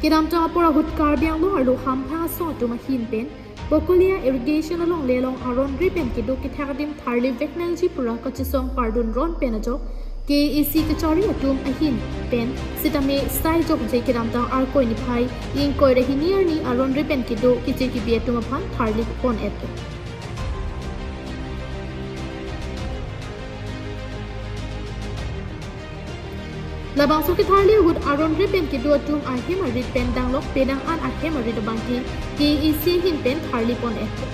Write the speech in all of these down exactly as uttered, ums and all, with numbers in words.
Kedamtang apor ahut Karbi Anglong arlo hamphang asong atum ahin pen Bokolia irrigation alongle along aron ri pen kedo kethak adim tharli vek nangji pura kachesong pardun ron pen ajok K A A C kachari atum ahin pen sitame sai jokje kedamtang Arkoi niphai ingkoi ra hini arni aron ri pen kedo keche kebi atum aphan tharli pon et. Labangso ketharli ahut aron ri pen kedo atum ahem arit pen danglok penang an ahem arit abangke K A A C ahin pen tharli pon et.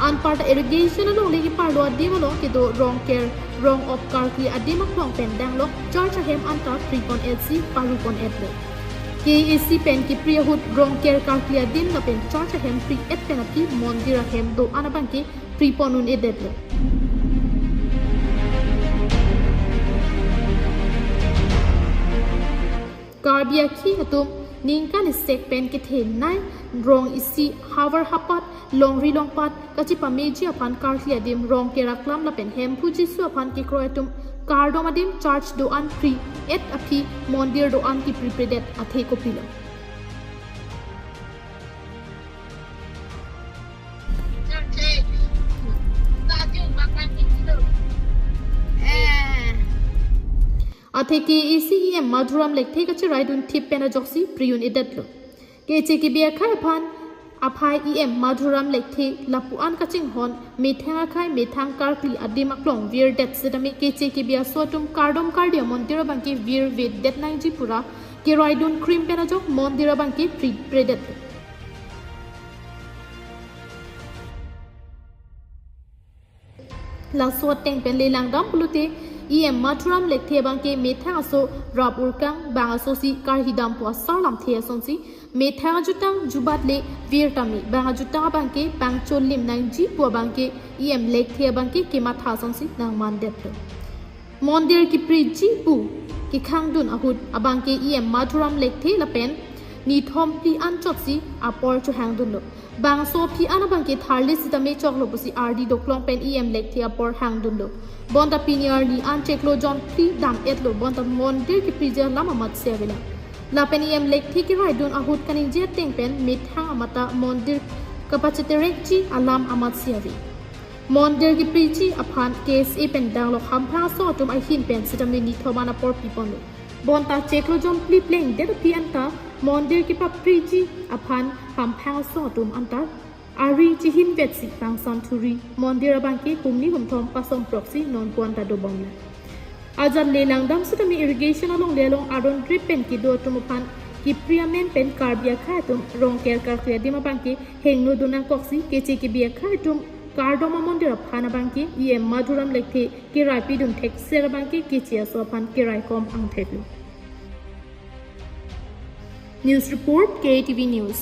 Anparta irrigation alongle keparlo adim along kedo Rongker, Rong-op karkli adim aklong pen danglok church ahem anta pri pon etsi paru pon etlo. K A A C pen kepri ahut Rongker karkli adim lapen church ahem pri et pen aphi mondir ahem do-an abangke pri pon un-edetlo. Karbi akhei atum ningkan isek pen kethenei rong isi havar hapat longri longpat kachepameji aphan karkli adim Rongker aklam lapen Hemphu Jisu aphan kekroi atum kardom adim church do-an pri et aphi mondir do-an kepripredet athe kopilo. Athe K A A C E M Madhuram Lekthe kacheraidun thip pen ajoksi pri un-edetlo. Keche kebi akhei aphan aphai E M Madhuram Lekthe lapu-an kachinghon methang akhei methang karkli adim aklong virdet sitame keche kebi aso atum kardom kardi amondir abangke virvedet nangji pura keraidun krim pen ajok mondir abangke pripredet. Laso ateng pen le langdam pulote E M Madhuram Lekthe abangke methang aso rap urkang bang asosi karhidam pu asar lamthe asonsi methang ajutang jubat le vir tame bang ajutang abangke pangcholim nangji pu abangke E M Lekthe abangke kematha asonsi nangmandetlo. Mondir kepriji pu kekhangdun ahut abangke E M Madhuram Lekthe lapen nithom phli anchotsi apor chohangdunlo. Bangso aphi an abangke tharli sitame choklo pusi ardi doklong pen E M Lekthe apor hangdunlo. Bonta pini arni an chiklo jon phli dam etlo bonta mondir kepriji alam amatsi avelang. Lapen E M Lekthe keraidun ahut kaningje ateng pen methang amata mondir kapacheterekji alam amatsi ave. Mondir kepriji aphan K S A pen danglok hamphang asong atum ahin pen sitame nithom an apor piponlo. Bonta chiklo jon phli plengdet aphi anta mondir kepapriji aphan hamphang asong atum anta ari chihin vetsi pangsan thuri mondir abangke humni humthom pasomproksi nonpu anta dobomlang. Ajat le langdam sitame irrigation alongle along aron ri pen kedo atum aphan kepri amen pen Karbi akhei atum Rongker karkli adim abangke hengno dun nangkoksi keche kebi akhei atum kardom amondir aphan abangke E M Madhuram Lekthe keraipidun thekser abangke keche aso aphan keraikom angtheklo. News report, K A T V News.